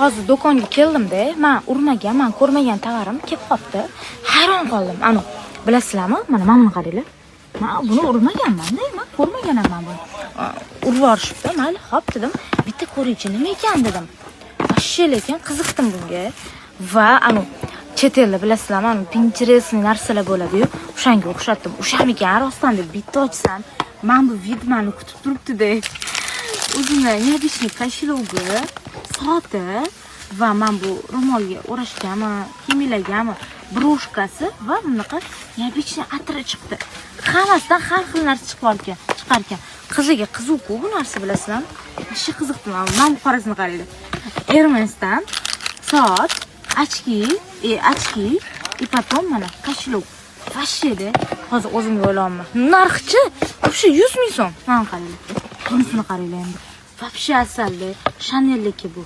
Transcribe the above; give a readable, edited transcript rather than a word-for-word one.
Hozir do'konga keldimda, man urmagan, man ko'rmagan tovarim kelib qolibdi. Hayron qoldim. Anu, bilasizlarmi? Mana buni qaranglar. Man buni urmaganman-da, man ko'rmaganman buni. Urib yuborishibdi. Mayli, hop dedim. Bitta ko'ringchi, nima ekan dedim. Вообще lekin qiziqdim bunga. Va anu chet elda, bilasizlarmi, anu Pinterestni narsalar bo'ladi-yu, o'shanga o'xshatdim. O'shamikan rostdan deb bitta ochsam, mana bu вид mani kutib turibdi-da. O'zini необычный кошелёк i, soati va mana bu ro'molga o'rashganmi, kiyimlargami, брошка si va bunaqa необычный atri chiqdi. Hammasidan har xil narsa chiqib ekan, chiqar ekan. Qiziga qiziq-ku bu narsa, bilasizlarmi? Вообще qiziqdim. Mana bu qorasini qaranglar. Hermesdan soat, очки, очки и потом mana кошелек. Вообще de, hozir o'zimga o'ylayapman. Narxichi вообще 100 ming so'm. Mana qaranglar. Bunisini qaranglar endi. Вообще asalda, Chanel'niki bu.